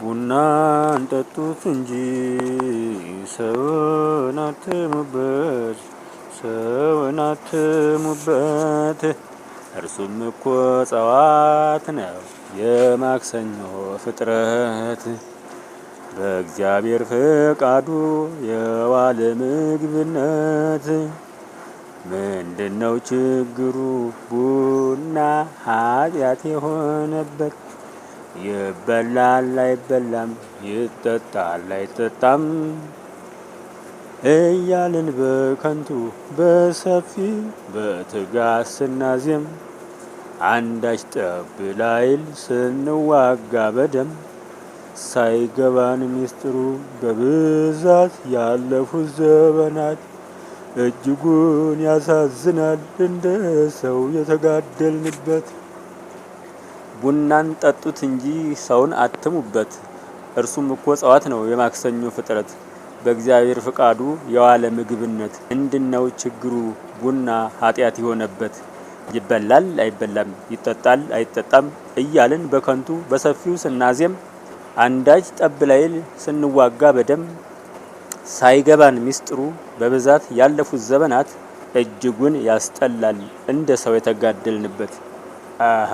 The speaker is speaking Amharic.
ቡናን ጠጡት እንጂ ሰውን አትሙበት፣ ሰውን አትሙበት። እርሱም እኮ እጽዋት ነው የማክሰኞ ፍጥረት። በእግዚአብሔር ፈቃዱ የዋለ ምግብነት። ምንድነው ችግሩ? ቡና ኃጢአት የሆነበት። ይበላል አይበላም፣ ይጠጣል አይጠጣም እያልን በከንቱ በሰፊ በትጋት ስናዜም፣ አንዳች ጠብ ላይል ስንዋጋ በደም፣ ሳይገባን ሚስጥሩ በብዛት ያለፉት ዘመናት እጅጉን ያሳዝናል እንደ ሰው የተጋደልንበት። ቡናን ጠጡት እንጂ ሰውን አትሙበት። እርሱም እኮ እጽዋት ነው የማክሰኞ ፍጥረት። በእግዚአብሔር ፍቃዱ የዋለ ምግብነት። ምንድነው ችግሩ? ቡና ኃጢአት የሆነበት። ይበላል አይበላም፣ ይጠጣል አይጠጣም እያልን በከንቱ በሰፊው ስናዜም፣ አንዳች ጠብ ላይል ስንዋጋ በደም፣ ሳይገባን ሚስጥሩ በብዛት ያለፉት ዘመናት እጅጉን ያስጠላል እንደ ሰው የተጋደልንበት። አሃ።